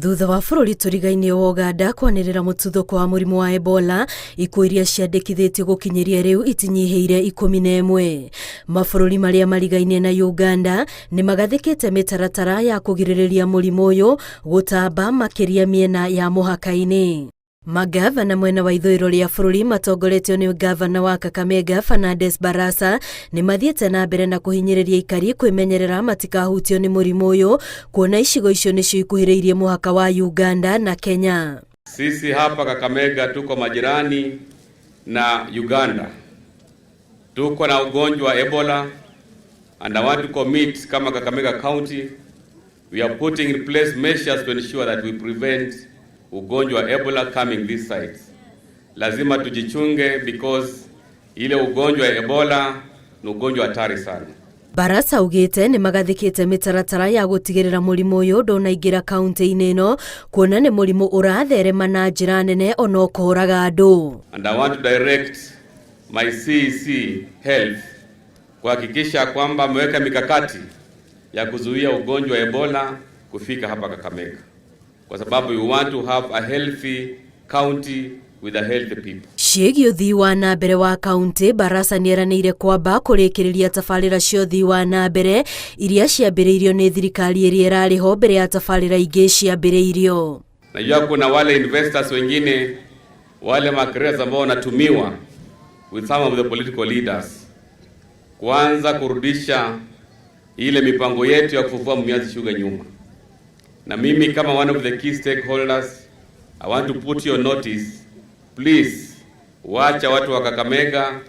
Thutha wa bũrũri tũrigainie wa Ũganda kwanĩrĩra mũtuthũko wa mũrimũ wa Ebola, ikuũ iria ciandĩkithĩtio gũkinyĩria rĩu itinyihĩire 11. Mabũrũri marĩa marigainie na Uganda nĩ magathĩkĩte mĩtaratara ya kũgirĩrĩria mũrimũ ũyũ gũtamba makĩria mĩena ya mũhaka-inĩ. Mangavana mwena wa ithũĩro rĩa bũrũri matongoretio nĩ ngavana wa Kakamega Fernandes Barasa nĩ mathiĩte na mbere na kũhinyĩrĩria aikari kwĩmenyerera matikahutio nĩ mũrimũ ũyũ kuona icigo icio nĩcio ikuhĩrĩirie mũhaka wa Uganda na Kenya. Sisi hapa Kakamega tuko majirani na Uganda, tuko na ugonjwa wa Ebola and I want to commit kama Kakamega County we are putting in place measures to ensure that we prevent ugonjwa wa Ebola coming this side. Lazima tujichunge because ile ugonjwa wa Ebola ni ugonjwa hatari sana. Barasa augĩte nĩ magathĩkĩte mĩtaratara ya gũtigĩrĩra mũrimũ ũyũ ndũnaingĩra kaunti-inĩ ĩno kuona nĩ mũrimũ ũratherema na njĩra nene ona ũkoraga andũ. And I want to direct my CEC Health kuhakikisha kwamba ameweka mikakati ya kuzuia ugonjwa wa Ebola kufika hapa Kakamega, kwa sababu we want to have a healthy county with a healthy people. Ciĩgiĩ ũthii wa na mbere wa kaunti, Barasa nĩeranĩire kwamba kũrĩkĩrĩria tabarĩra cia ũthii wa na mbere iria ciambĩrĩirio nĩ thirikari ĩrĩa ĩrarĩ ho mbere ya tabarĩra ingĩ ciambĩrĩirio. Najua kuna wale investors wengine wale macreators ambao wanatumiwa with some of the political leaders kuanza kurudisha ile mipango yetu ya kufufua Mumias Sugar nyuma. Na mimi kama one of the key stakeholders, I want to put your notice, please, wacha watu wa Kakamega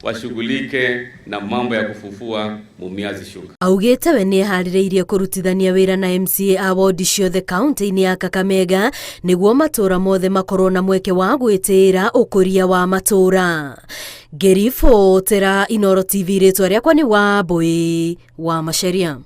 washughulike na mambo ya kufufua Mumias Sugar. Augĩte we nĩeharĩrĩirie kũrutithania wĩra na MCA a wondi ciothe kaunti-inĩ ya Kakamega nĩguo matũũra mothe makorwo na mweke wa gwĩtĩĩra ũkũria wa matũũra. Ngĩribotera Inooro TV, rĩtwa rĩakwa nĩ Wambui wa Macharia.